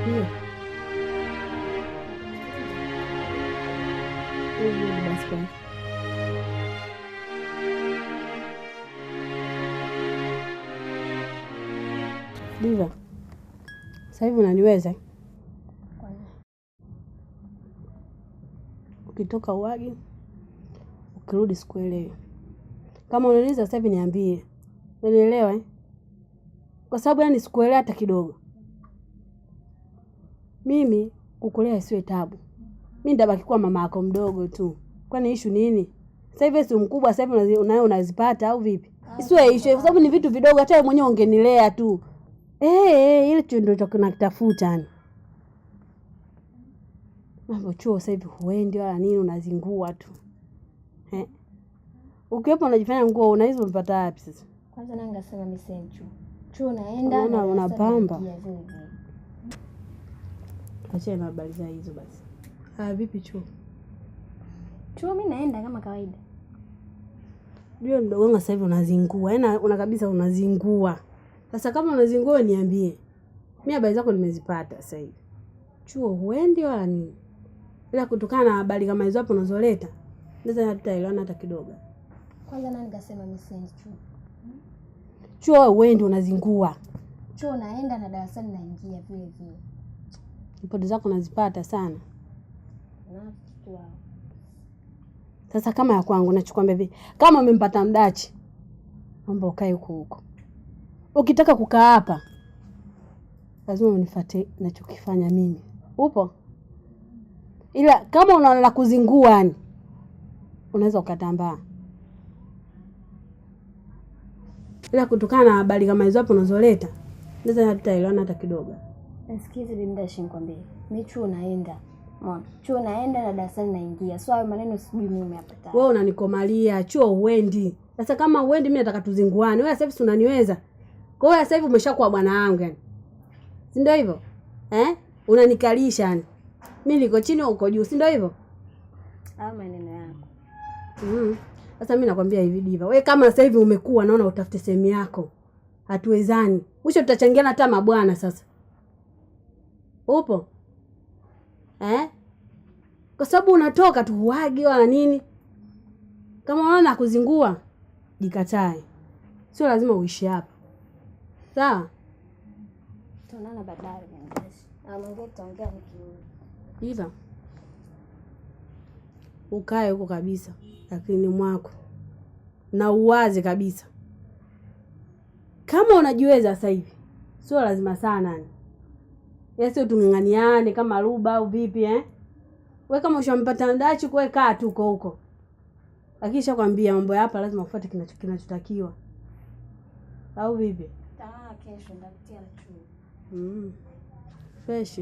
Vipi hiyo? Basi kwanza. Diva, sasa hivi unaniweza? Ukitoka uage, ukirudi sikuelewi. Kama unaniweza sasa hivi niambie. Unanielewa eh? Kwa sababu yani sikuelewa hata kidogo. Mimi kukulea isiwe tabu. Mimi nitabaki kuwa mama yako mdogo tu. Kwani issue nini? Sasa hivi si mkubwa, sasa hivi unayo unazipata au vipi? Isiwe issue kwa sababu ni vitu vidogo, hata wewe mwenyewe ungenilea tu. Ile ndio tunakitafuta yani. Mambo chuo sasa hivi huendi wala nini, unazingua tu. Ukiwepo unajifanya nguo una hizo umepata wapi sasa? Kwanza nanga sema mimi siendi chuo. Chuo naenda na unapamba. Acha na habari za hizo basi. Ah, vipi chuo? Chuo mimi naenda kama kawaida. Jua mdogo wangu sasa hivi unazingua. Yaani una kabisa unazingua. Sasa kama unazingua niambie. Mimi habari zako nimezipata sasa hivi. Chuo huendi wala nini. Ila kutokana na habari kama hizo hapo unazoleta, naweza hatutaelewana hata kidogo. Kwanza nani kasema mimi siendi chuo? Chuo huendi, unazingua. Chuo naenda na darasani naingia vile vile. Ripoti zako nazipata sana. Sasa kama ya kwangu nachokuambia hivi, kama umempata mdachi, naomba ukae huko huko. Ukitaka kukaa hapa, lazima unifuate nachokifanya mimi. Upo? Ila kama unaona la kuzingua yani, unaweza ukatambaa. Ila kutokana na habari kama hizo hapo unazoleta, naweza hatutaelewana hata kidogo. Nisikize bibi Mdashi nikwambie. Mimi chuo naenda. Umeona? Chuo naenda na darasani naingia. So hayo maneno sijui mimi umeyapata. Wewe unanikomalia, chuo huendi. Sasa kama huendi mimi nataka tuzinguane. Wewe sasa hivi si unaniweza. Kwa hiyo sasa hivi umeshakuwa bwana wangu yani. Si ndio hivyo? Eh? Unanikalisha yani. Mimi niko chini uko juu, si ndio hivyo? Hayo maneno yako. Sasa mimi nakwambia hivi Diva, wewe kama sasa hivi umekuwa naona utafute sehemu yako. Hatuwezani. Mwisho tutachangiana hata mabwana sasa. Upo? Eh? Kwa sababu unatoka tu huagi wala nini. Kama unaona kuzingua, jikatae. Sio lazima uishi hapa. Sawa? Tunaona baadaye mpenzi. Na mwingine tutaongea nikirudi. Diva, ukae huko kabisa, lakini mwako na uwaze kabisa. Kama unajiweza sasa hivi, sio lazima sana yani. Sio tung'ang'aniane kama ruba au vipi eh? Wewe kama ushampata ndachi kwa kaa tu huko huko. Lakini nishakwambia mambo hapa lazima ufuate kinachotakiwa. Au vipi? Taa kesho ndakutia chuo. Fresh.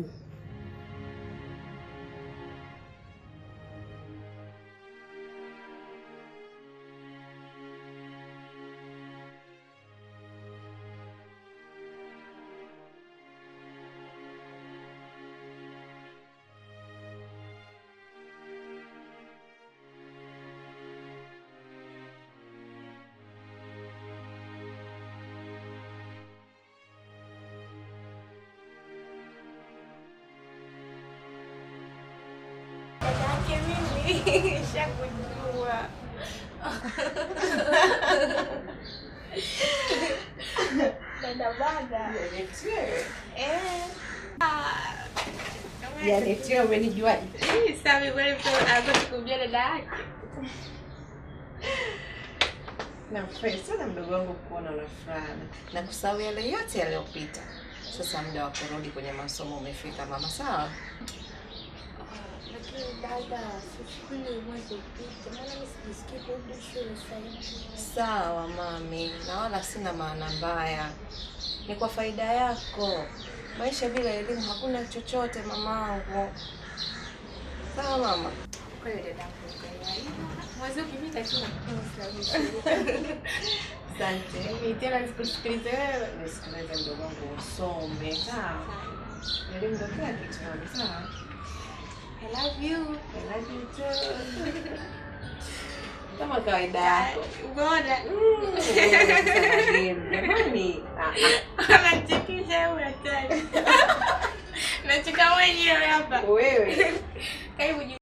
Nishakujua. Dada bada. Yaani tio umenijuaje? Sami kweli mtu anataka dada yake. Nafurahi sana mdogo wangu kuona una furaha na kusahau yale yote yaliyopita. Sasa muda wa kurudi kwenye masomo umefika mama, sawa? Lakini dada, sifikiri mwezi upite, maana mimi sijisikii kurudi shule sasa hivi. Sawa mami, na wala sina maana mbaya. Ni kwa faida yako. Maisha bila elimu hakuna chochote mamangu. Sawa mama? Kweli dada, mwezi ukipita tu nakukosa. Asante. Mimi tena nisikusikilize wewe. Nisikilize mdogo wangu usome, sawa? Elimu ndio kila kitu mami, sawa? I love you. I love you too. Kama kawaida yako. Umeona? Jamani. Anachekesha wewe hatari. Nacheka mwenyewe hapa. Wewe. Karibu juu.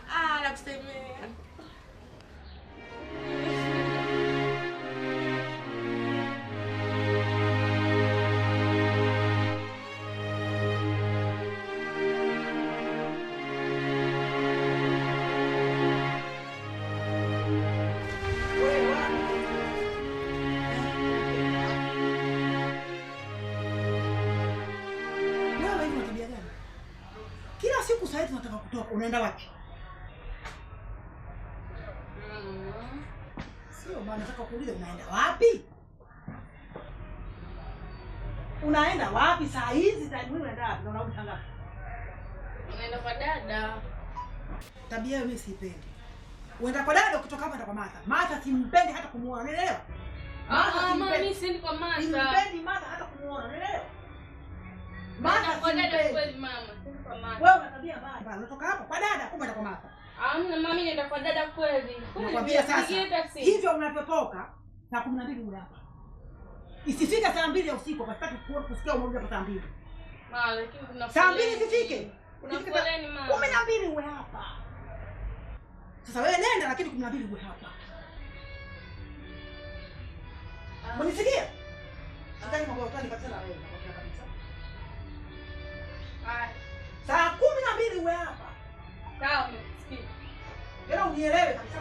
Ah, nakusemea. Wewe hivi una tabia gani? Kila siku saa hizi tunataka kutoka, unaenda wapi? Sio maana nataka kuuliza unaenda wapi? Unaenda wapi saa hizi? Time hii unaenda wapi? Na unarudi saa ngapi? Unaenda kwa dada. Tabia hiyo mimi siipendi. Uenda kwa dada, ukitoka hapa unaenda kwa Martha. Martha simpendi hata kumuona, unaelewa? Martha Ah, mama simpendi. mimi siendi kwa Martha. Simpendi Martha hata kumuona, unaelewa? Naenda Martha kwa dada simpendi. kweli mama. Siendi kwa Martha. Wewe una tabia mbaya. Unatoka hapa kwa dada, kumbe unaenda kwa Martha. Hamna mama, mimi naenda kwa dada kweli. Kweli Nakwambia sasa, nipigie taksi. hivyo unavyotoka saa 12 ule hapa. Isifike saa 2 ya usiku, hapa sitaki kusikia umerudi hapa saa 2. Mama, lakini kuna Saa 2 foleni. isifike. Kuna Isifike saa foleni mama. 12 uwe hapa. Sasa wewe nenda, lakini 12 uwe hapa. Unisikia? Sitaki mambo ya utani kabisa na wewe, nakwambia kabisa. Haya. Saa 12 uwe hapa. Sawa, nimekusikia. Tena unielewe kabisa.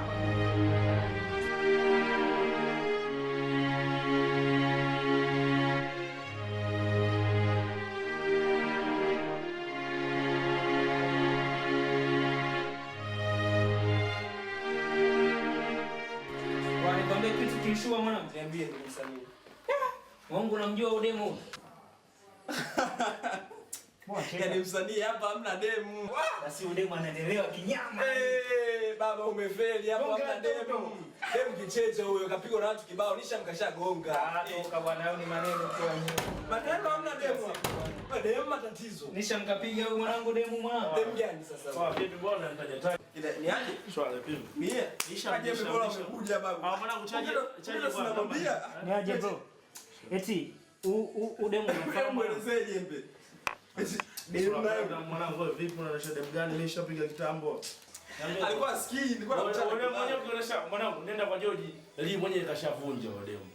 Bwana, nikwambie kitu kilishua mwanangu. Niambie ndugu msanii. Mungu namjua udemu. Yaani msanii hapa hamna demu. Basi udemu anaendelewa kinyama. Eh, baba umefeli hapa Gonga hamna demu. Demu kicheche huyo kapigwa na watu kibao nisha mkashagonga. Ah, toka bwana, hayo ni maneno tu ya nini. Maneno hamna demu hapa. Demu matatizo. Nisha mkapiga huyu mwanangu demu mwanangu. Demu gani sasa? Sawa, vipi bwana nitaja taji. Ile ni aje? Swala vipi? Mie. Nisha Aje nisha, bora nisha. umekuja babu. Ah, mwanangu chaji chaji Ndio sinamwambia. Ni aje bro? Eti u demu unamfahamu? Muelezee jembe. Eti demu nayo Mwanangu wewe vipi unaonyesha demu gani? Mimi nishapiga kitambo. Niambie. alikuwa sikii, nilikuwa Wewe namchana. wewe mwenyewe ukionyesha mwanangu nenda kwa George, Lee mwenyewe kashavunja wa demu.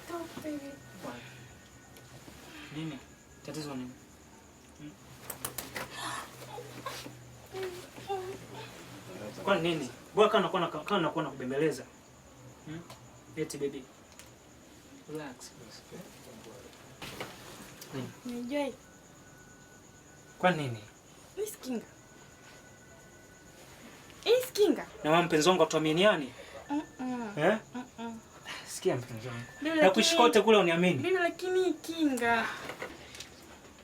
Stop baby. Nini? Tatizo nini? Kwa nini? Bora kama nakuwa nakubembeleza. Eti baby. Relax. Nini? Unajua Kwa nini? hii skinga. Hii skinga. Na wewe mpenzi wangu atuaminiani? Eh? Sikia mpenzi wangu. Baby, Na kuishi kote kule uniamini. Baby, lakini kinga.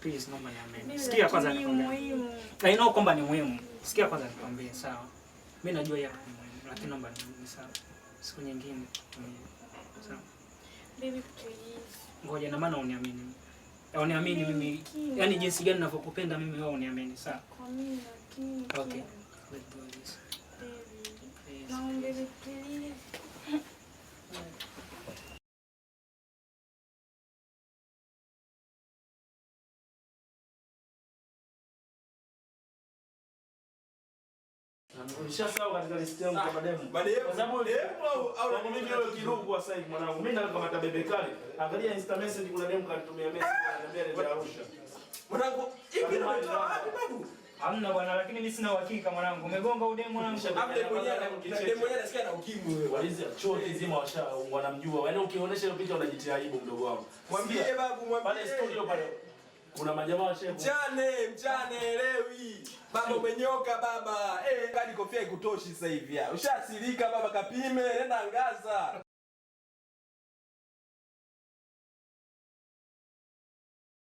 Please naomba niamini. Baby, Sikia kwanza lakini nikwambie. muhimu. I know kwamba ni muhimu. Sikia kwanza nikwambie, sawa. Mimi najua hapa ni muhimu, lakini naomba niamini, sawa. Siku nyingine tutumie. Sawa. Baby, please. Ngoja na maana uniamini. Uniamini mimi. Kinga. Yaani jinsi gani ninavyokupenda mimi wewe uniamini, sawa? Kwa mimi lakini Okay. kinga. Let's do this. Baby. Please. No, baby, please. Nishasahau katika list yangu kama demu. Mademu. Kwa sababu Demu au Kwangu mimi wewe kirugu sasa hivi mwanangu. Mimi nataka kamata bebe kale. Angalia Insta message kuna demu kanitumia message ananiambia nenda Arusha. Mwanangu, hivi ndio umetoa wapi babu? Hamna bwana, lakini mimi sina uhakika mwanangu. Umegonga udemu mwanangu. Hapo demu mwenyewe demu mwenyewe anasikia na ukimwi wewe. Walizi chuo kizima washa wanamjua. Yaani ukionyesha hiyo picha unajitia aibu mdogo wangu. Mwambie babu, mwambie. Pale studio pale kuna majamaa washe Mchane, mchane elewi. Baba umenyoka baba. Eh, kadi kofia ikutoshi sasa hivi. Ushaasilika baba, kapime, nenda angaza.